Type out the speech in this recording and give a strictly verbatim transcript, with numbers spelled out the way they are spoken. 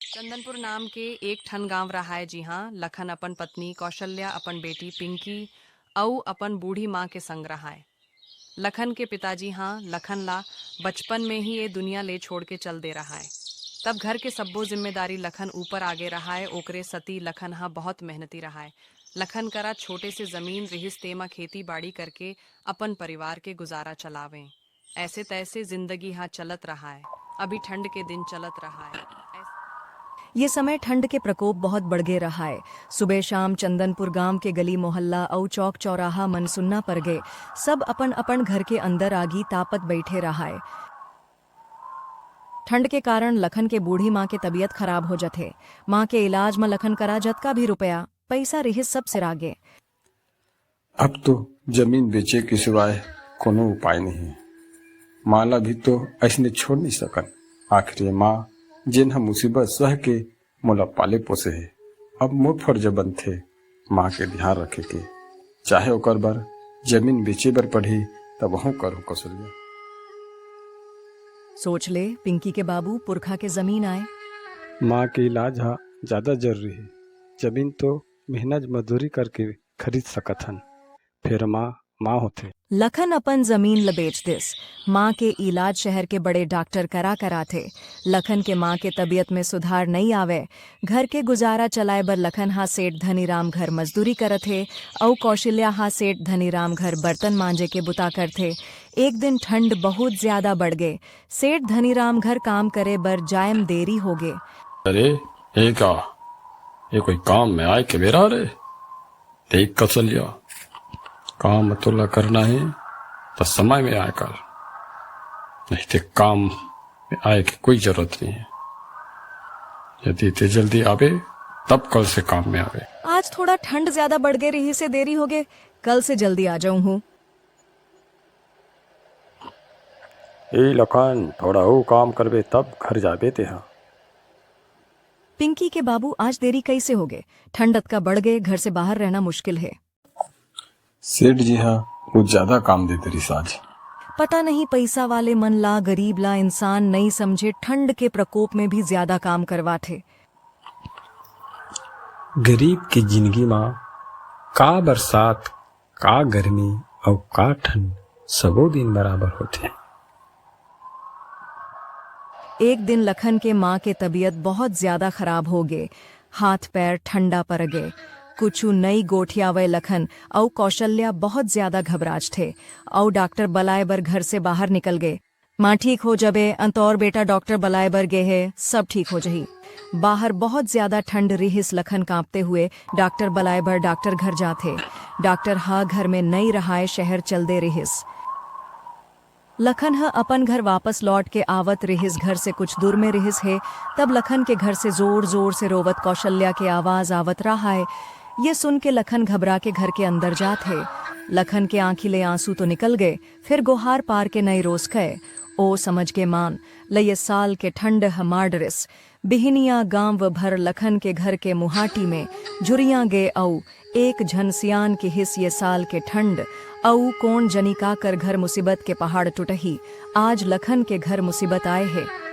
चंदनपुर नाम के एक ठन गांव रहाय, जिहां लखन अपन पत्नी कौशल्या, अपन बेटी पिंकी अउ अपन बूढ़ी मां के संग रहाय। लखन के पिताजी हां लखन ला बचपन में ही ये दुनिया ले छोड़ के चल दे रहाय। तब घर के सब्बो जिम्मेदारी लखन ऊपर आगे रहाय। ओकरे सती लखन हा बहुत मेहनती रहाय। लखन करा छोटे से जमीन रिहिस, तेमा खेती बाड़ी करके अपन परिवार के गुजारा चलावें। ऐसे तैसे जिंदगी हा चलत रहाय। अभी ठंड के दिन चलत रहाय। ऐस- ये समय ठंड के प्रकोप बहुत बढ़ गे रहाय। सुबह शाम चंदनपुर गांव के गली मोहल्ला अउ चौक चौराहा मन सुन्ना पर गे। सब अपन अपन घर के अंदर आगी तापत बैठे रहाय। ठंड के कारण लखन के बूढ़ी मां के तबीयत खराब हो जथे। मां के इलाज म लखन करा जतका भी रुपया पैसा रिहिस, सब सिरा गे। अब तो जमीन बेचे के सिवाय कोनो उपाय नहीं। मां ला भी तो अइसने छोड़ नहीं सकन। आखिर ये मां, जेन ह मुसीबत सह के मोला पाले पोसे हे, अब मोर फर्ज बनथे मां के ध्यान रखे के। चाहे ओकर बर जमीन बेचे बर पड़ही, तब वहू करूं कौशल्या। सोच ले, पिंकी के बाबू पुरखा के जमीन आय। मां के इलाज हा ज्यादा जरूरी हे। जमीन तो मेहनत मजदूरी करके खरीद सकत हन, फेर मां, मां होथे। लखन अपन जमीन ल बेच दिस। मां के इलाज शहर के बड़े डॉक्टर करा कराथे। लखन के मां के तबीयत में सुधार नइ आवय। घर के गुजारा चलाए बर लखन हा सेठ धनीराम घर मजदूरी करत हे, अउ कौशल्या हा सेठ धनीराम घर बर्तन मांजे के बुता करथे। एक दिन ठंड बहुत ज्यादा बढ़ गे। सेठ धनीराम घर काम करे बर जाए म देरी हो गे। अरे, ये का? ये कोई काम में आए के बेरा रे? देख कौशल्या, काम तोला करना हे, त समय में आए कर, नहीं ते काम में आए के कोई जरूरत नहीं हे। यदि ते जल्दी आवे, तब कल से काम में आवे। आज थोड़ा ठंड ज्यादा बढ़ गे रिहिस हे, देरी हो गे, कल से जल्दी आ जाऊं हूं। ए लखन, थोड़ा अउ काम करबे तब घर जाबे तेहा। पिंकी के बाबू, आज देरी कैसे हो गे? ठंड अतका बढ़ गे, घर से बाहर रहना मुश्किल हे। सेठ जी हा कुछ ज्यादा काम दे दे रिहिस आज। पता नहीं पैसा वाले मन ला, गरीब ला इंसान नई समझे, ठंड के प्रकोप में भी ज्यादा काम करवाथे। गरीब के जिंदगी मा का बरसात, का गर्मी अउ का ठंड, सबो दिन बराबर होथे। एक दिन लखन के मां के तबीयत बहुत ज्यादा खराब हो गे। हाथ पैर ठंडा पर गे। कुछु नई गोठियावय लखन अउ कौशल्या बहुत ज्यादा घबराजथे अउ डॉक्टर बलाए बर घर से बाहर निकल गे। मां ठीक हो जबे, अ तोर बेटा डॉक्टर बलाए बर गे हे, सब ठीक हो जही। बाहर बहुत ज्यादा ठंड रिहिस, लखन कांपते हुए डॉक्टर बलाए बर डॉक्टर घर जाथे। डॉक्टर हा घर में नई रहाय, शहर चल दे रिहिस। लखन ह अपन घर वापस लौट के आवत रिहिस, घर से कुछ दूर में रिहिस हे। तब लखन के घर से जोर जोर से रोवत कौशल्या के आवाज आवत रहाय। ये सुन के लखन घबरा के घर के अंदर जात हे। लखन के आंखी ले आंसू तो निकल गए, फिर गोहार पार के नई रोस कहे। ओ समझ के मान ल, ये साल के ठंड ह मार डरिस। बिहनिया गांव भर लखन के घर के मुहाटी में झुरिया गे अउ एक झन सियान किहिस, ये साल के ठंड अउ कोन जनी काकर घर मुसीबत के पहाड़ टुटही। आज लखन के घर मुसीबत आए हे।